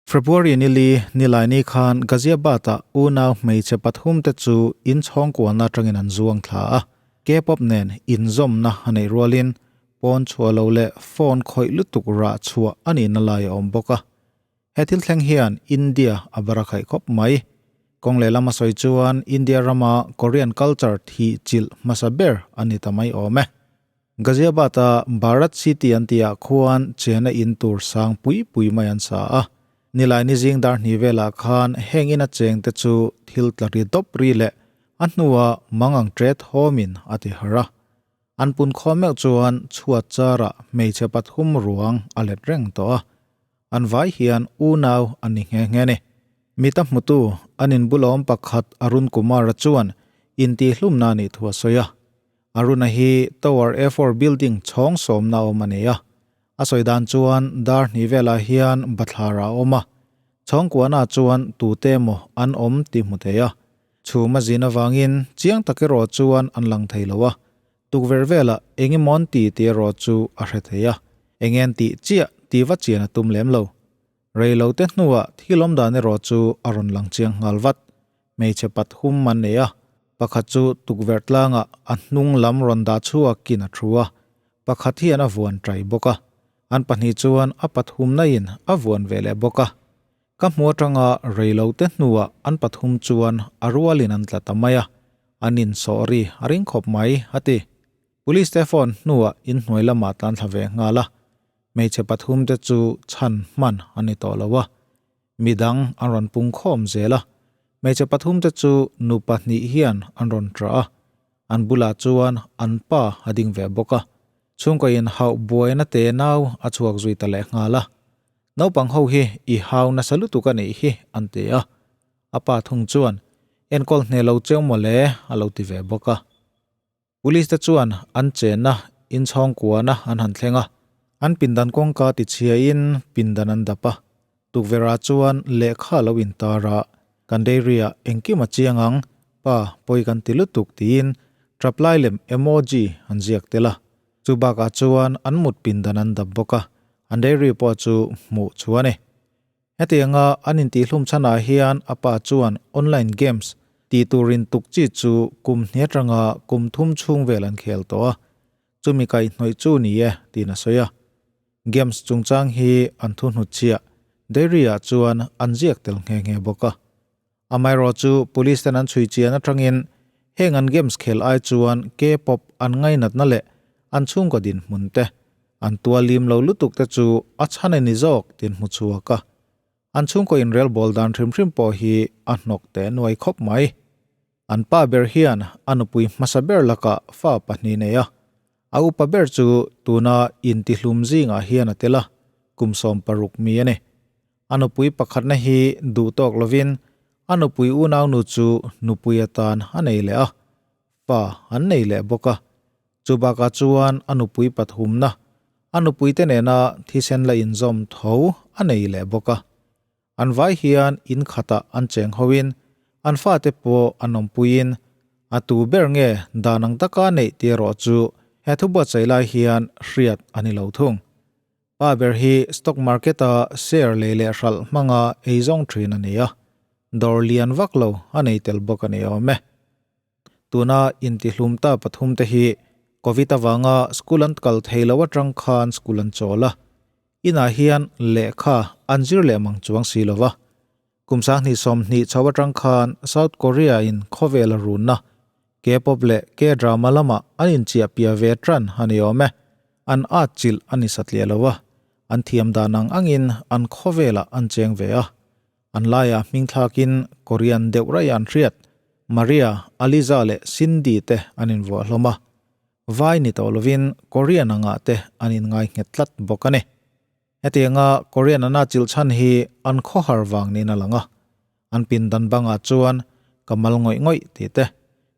February ni li Nilaini khan Ghaziabad-ah unau hmeichhe pathumte chu inchhawng kualna atangin an zuang thla a, K-pop nen inzawmna a neih rualin pawn chhuah lo leh phone khawih lutuk rah chhuah a nihna lai a awm bawk a. He thil thleng hian India a bar a khaih khawp mai. Kawng lehlam a sawi chuan India rama Korean culture thih chilh hmasa ber a ni ta mai awm e. Ghaziabad-a Bharat City an tihah khuan chena in tur sang pui pui mai an sa a. Nilaini zing dar hnih velah khan heng ina chengte chu thil tla ri dawp ri leh a hnua mangang ṭet hawmin a ti harh a. An pun khaw meuh chuan chhuat charah hmeichhe pathum ruang a let reng tawh a. An vai hian unau an ni nghe nghe a ni. Mita hmutu an inbulawm pakhat Arun Kumar-a chuan intihhlumna a nih thu a sawi a. Arun-a hi Tower A4 building chhawng sawmna awm a nei a. A sawi dan chuan dar hnih velah hian bathlar a awm a. Chhawngkuana chuan tute emaw an awm tih hmu thei a. Chhum a zin avangin chiang tak erawh chuan an lang thei lo a. Tukverh velah eng emaw an ti tih erawh chu a hre thei a. Eng en tih chiah tih va chian a tum lem lo. Rei lo te hnuah thil awm dan erawh chu a rawn lang chiang nghal vat. Hmeichhe pathum an nei a, pakhat chu tukverh tlangah a hnung lam rawn dah chhuakin a thu a, pakhat hian a vuan ṭai bawk a, an pahnih chuan a pathum naiin a vuan ve leh bawk a. Ka hmu aṭanga rei lo te hnuah an pathum chuan a rualin an tla ta mai a, an insawh ri a ring khawp mai, a ti. Police te phone hnuah inhnuai lamah tlan thla ve nghal a, Hmeichhe pathum te chu chhan hman a ni tawh lo a, midang an rawn pung khawm zel a. Hmeichhe pathum te chu nu pahnih hian an rawn ṭah a, an bulah chuan an pa a ding ve bawk a. Chhungkaw in hauh buaina te nau a chhuak zui ta leh nghal a. Naupang ho hi i hau nasa lutuk a nih hi an ti a. A pa thung chuan, Enkawl hne lo cheu mawle a lo ti ve bawk a. Police te chuan an chenna inchhawng kuana an han thleng a, an pindan kawngka tichhiain pindan an dap a. Tukverhah chuan lehkha lo intar a, kan dairy-ah engkim a chiang ang, pa pawi kan ti lutuk tiin tap lai lem emoji an ziak tel a. Chu bakah chuan an mut pindan an dap bawk a, an dairy pawh chu hmuh chu a ni. Hetianga an intihhlum chhanah hian a pa chuan online games tih turin tuk chi chu kum hnih atanga kum thum chhung vel an khel tawh a, chumi kaihhnawih chu ni e tiin a sawi a. Games chungchang hi an thu hnutchhiah diary-ah chuan an ziak tel nghe nghe bawk a. Amaherawhchu police ten an chhui chian atangin heng an games khel ai chuan K-pop an ngainatna leh an chhungkaw dinhmun te, an tualim lo lutuk te chu a chhan a ni zawk tin hmu chhuak a. An chhungkaw inrel bawl dan hrim hrim pawh hi a hnawk teh nuai khawp mai. An pa ber hian a nupui hmasa ber lakah fa pahnih nei a, a upa ber chu tuna intihlum zingah hian a tel a, kum 16 mi a ni. A nupui pakhatna hi duh tawk lovin a nupui unaunu chu nupui atan a nei leh a, fa an nei leh bawk a. Chu bakah chuan a nupui pathumna, a nupuite nena thisen la inzawm tho a nei leh bawk a. An vai hian in khatah an cheng hoin an fate pawh an awmpuiin a tu ber nge dan ang taka neih tih erawh chu he thu buatsaih lai hian hriat a ni lo thung. Pa ber hi stock market a share lei leh hralh hmanga ei zawng thin a ni a, dawr lian vak lo a nei tel bawk a ni awm e. Tuna intihlum ta pathum te hi Covid avanga school an kal thei lo atang khan school an chawl a, inah hian lehkha an zir leh mang chuang si lo va. Kum 2020 chho atang khan South Korea in khawvel a runna K-pop leh K-drama lamah an inchiah pia ve tan a ni awm e. An at chilh a ni satliah lo a, an thiam dan ang angin an khawvelah an cheng ve a. An laiah hming thlakin Korean deuh raih an hriat, Maria, Aliza leh Cindy te an invuah hlawm a. Vai ni tawh lovin Korean angah te an inngai nghet tlat bawk a ni. Hetianga Korean an atchilh chhan hi an khawhar vang niin a lang a. An pindan bangah chuan ka mal ngawih ngawih tih te,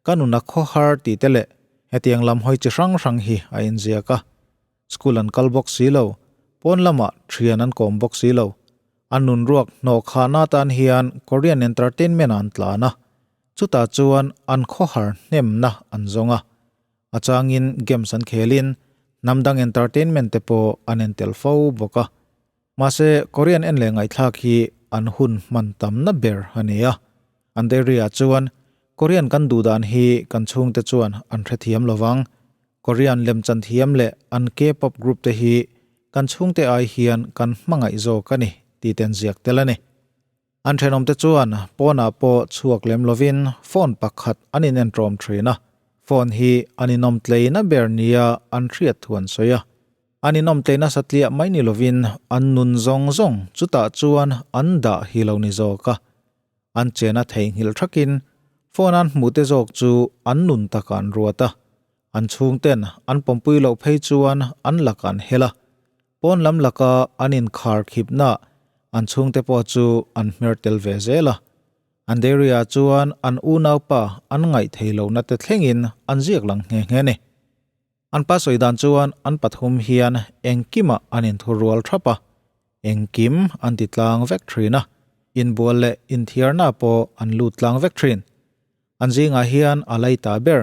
ka nun a khawhar tih te leh hetiang lam hawi chi hrang hrang hi a inziak a. School an kal bawk si lo, pawn lamah thian an kawm bawk si lo. An nun ruak hnawh khahna atan hian Korean entertainment ah an tlan a, chutah chuan an khawhar hnemna an zawng a. A changin games an khelin hnam dang entertainment te pawh an en tel fo bawk a. Mahse, Korean en leh ngaihthlak hi an hun hman tamna ber a ni a. An diary-ah chuan, Korean kan duh dan hi kan chhungte chuan an hrethiam lovang. Korean lemchan thiam leh an K-pop group te hi kan chhungte ai hian kan hmangaih zawk a ni tih te an ziak tel a ni. An thenawmte chuan pawnah pawh chhuak lem lovin phone pakhat an inentawm thin a, phone hi an inawm tleina ber nia an hriat thu an sawi a. An inawm tleina satliah mai ni lovin an nun zawng zawng chutah chuan an dah hi lo ni zawk a. An chena theihnghilh thakin phone an hmuhte zawk chu an nun takah an ruat a, an chhungten an pawmpui loh phei chuan an lakah an hel a. Pawn lam laka an inkhar khipna an chhungte pawh chu an hmer tel ve zel a. An diary-ah chuan an unaupa an ngaih thei lohna te thlengin an ziak lang nghe nghe a ni. An pa sawi dan chuan an pathum hian engkimah an inthurual thap a, engkim an ti tlang vek thin a, inbual leh inthiarna pawh an lut tlang vek thin. An zingah hian a lei ta ber.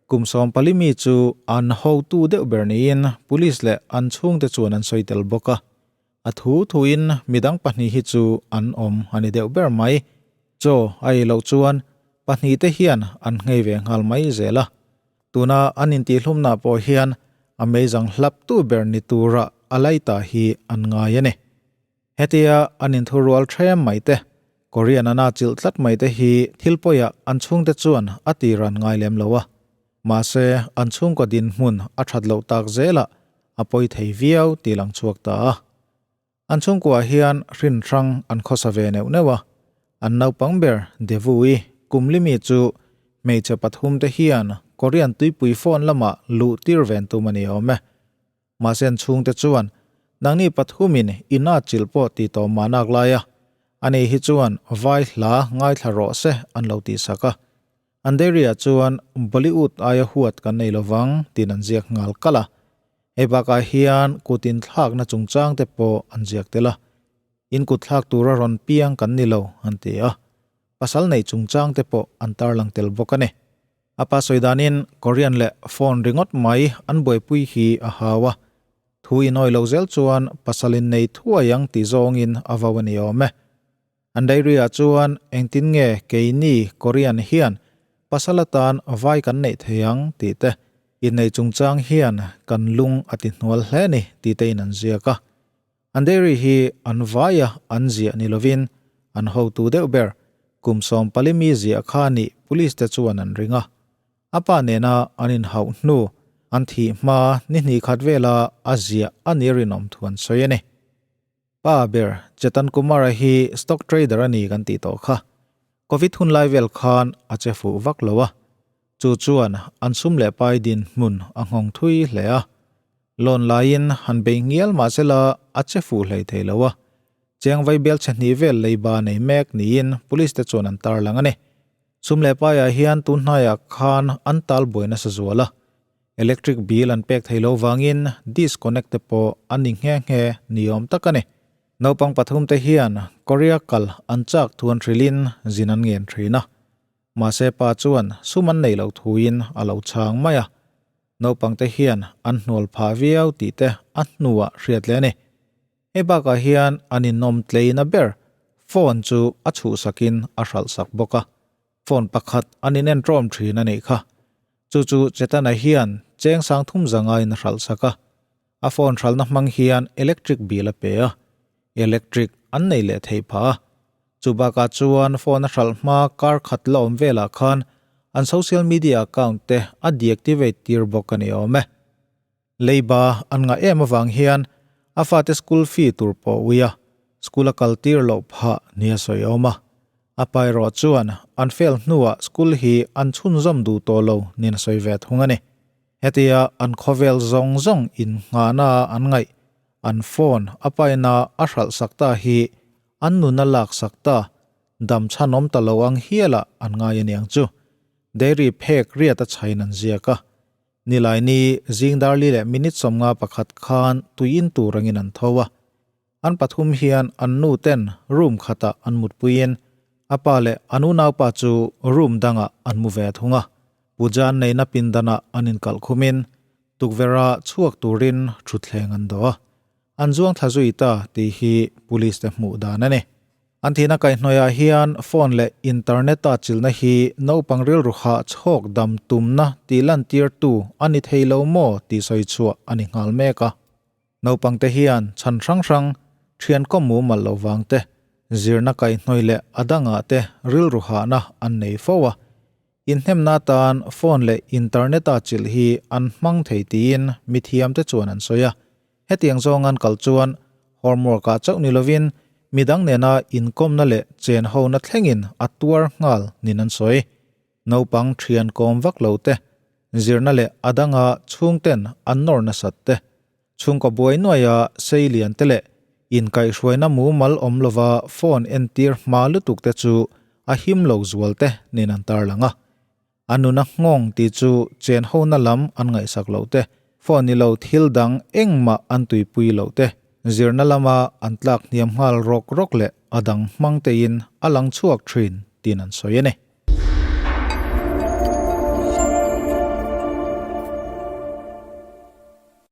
Kum 14 mi chu an hotu deuh ber niin police leh an chhungte chuan an sawi tel bawk a. A thu thuin midang pahnih hi chu an awm a ni deuh ber mai. Chaw a ei loh chuan pahnihte hian an nghei ve nghal mai zel a. Tuna an intihhlumna pawh hian a meizang hlaptu ber ni tura a lei ta hi an ngai a ni. Hetia an inthurual ṭhem mai te, Korean an a chilh tlat mai te hi thil pawiah an chhungte chuan a tir an ngai lem lo a. Mahse, an chhungkaw dinhmun a ṭhat loh tak zelah a pawi thei viau tih lang chhuak ta a. An chhungkuaah hian hrin hrang an khawsa ve neuh neuh a. An naupang ber Devui Kumlimi chu hmeichhe pathum te hian Korean tuipui phone lamah luh tir ven tum a ni awm e. Mahse an chhungte chuan, Nangni pathumin i na chilh pawh ti tawh mahnak lai a, ani hi chuan vai hla ngaithla rawh se an lo tihsak a. An diary-ah chuan Bollywood aia huat kan nei lovang tiin an ziak nghal kalh a. Hei bakah hian kut inthlakna chungchang te pawh an ziak tel a. In kut thlak tura rawn piang kan ni lo an ti a. Pasal neih chungchang te pawh an tarlang tel bawk a ni. A pa sawi danin Korean leh phone ringawt mai an buaipui hi a hau a, thu inawi lo zel chuan pasal in nei thuai ang tih zawngin a vau a ni awm e. An diary-ah chuan engtin nge keini Korean hian pasal atan vai kan neih thei ang tih te, inneih chungchang hian kan lung a ti hnual hle ni tih te in an ziak a. An diary hi an vaia an ziah ni lovin an hotu deuh ber kum 14 mi ziah kha nih police te chuan an ring a. A pa nena an inhauh hnu an thih hma ni hnih khat vela a ziah a ni rinawm thu an sawi a ni. Pa ber Chetan Kumar-a hi stock trader a ni kan tih tawh kha. Covid hun lai vel khan a che fuh vak lo a. Chu chuan an sum leh pai dinhmun a nghawng thui hle a. Loan laiin han bei ngial mah sela a che fuh hlei thei lo a. Cheng vai bel chhe hnih vel leiba nei mek niin police te chuan an tarlang a ni. Sum leh paiah hian tun hnaiah khan an tal buai nasa zual a. Electric bill an pek thei lo vangin disconnect te pawh an ni nghe nghe ni awm tak a ni. Naupang pathum te hian Korea kal an chak thu an hrilhin zin an ngen thin a. Mahse pa chuan sum an nei loh thuin a lo chhang mai a. Naupangte hian an hnual phah viau tih te a hnuah hriat leh a ni. Hei bakah hian an inawm tleina ber phone chu a chhuhsakin a hralhsak bawk a. Phone pakhat an inentrawm thin a nih kha. Chu chu Chetana hian cheng sang thum zangain a hralhsak a. A phone hralhna hmang hian electric bill a pe a, electric an nei leh theih phah a. Chu bakah chuan phone a hralh hma kar khat la awm velah khan an social media account te a deactivate tir bawk a ni awm e. Leiba an ngah em avang hian a fate school fee tur pawh ui a, school a kal tir loh phah nia sawi awm a. A pa erawh chuan an fail hnuah school hi an chhunzawm duh tawh lo nin a sawi ve thung a ni. Hetia an khawvel zawng zawng in nghahna an ngaih, an phone a paina a hralh sak ta hi an nun a lak sak ta, dam chhanawm ta lo ang hialah an ngai aniang chu. Dairy phek riat a chhain an ziak a. Nilaini zing darli leh minute 51 khan tui in tur angin an tho a. An pathum hian an nu ten room khatah an mutpuiin a pa leh an unaupa chu room dangah an mu ve thung a. Puja an neihna pindanah an inkalh khumin tukverha chhuak turin thutthleng an dawh a. An zuang thla zui ta tih hi police te hmuh dan a ni. An thihna kaihhnawihah hian phone leh internet a chilhna hi naupang rilru hah chhawk dam tumna tih lantirtu a ni thei lo maw tih sawi chhuah a ni nghal mek a. Naupangte hian chhan hrang hrang, thian kawm mumal lo vang te, zirna kaihhnawih leh a dangah te rilru hahna an nei fo a. Inhnemna atan phone leh internet a chilh hi an hmang thei tiin mithiamte chuan an sawi a. Hetiang zawng an kal chuan homework ah chauh ni lovin midang nena inkawmna leh chen hona thlengin a tuar nghal nin an sawi. Naupang thian kawm vak lo te, zirna leh a danga chhungten an nawr nasat te, chhungkaw buai nuaia sei lian te leh inkaihhruaina mumal awm lova phone entir hma lutuk te chu a him lo zual te nin an tarlang a. A nuna nghawng tih chu chen hona lam an ngaihsak loh te, phone ni lo thil dang engmah an tuipui loh te, zirna lama an tlak hniam nghal rawk rawk leh a dang hmang tein a lang chhuak thin tiin an sawi a ni.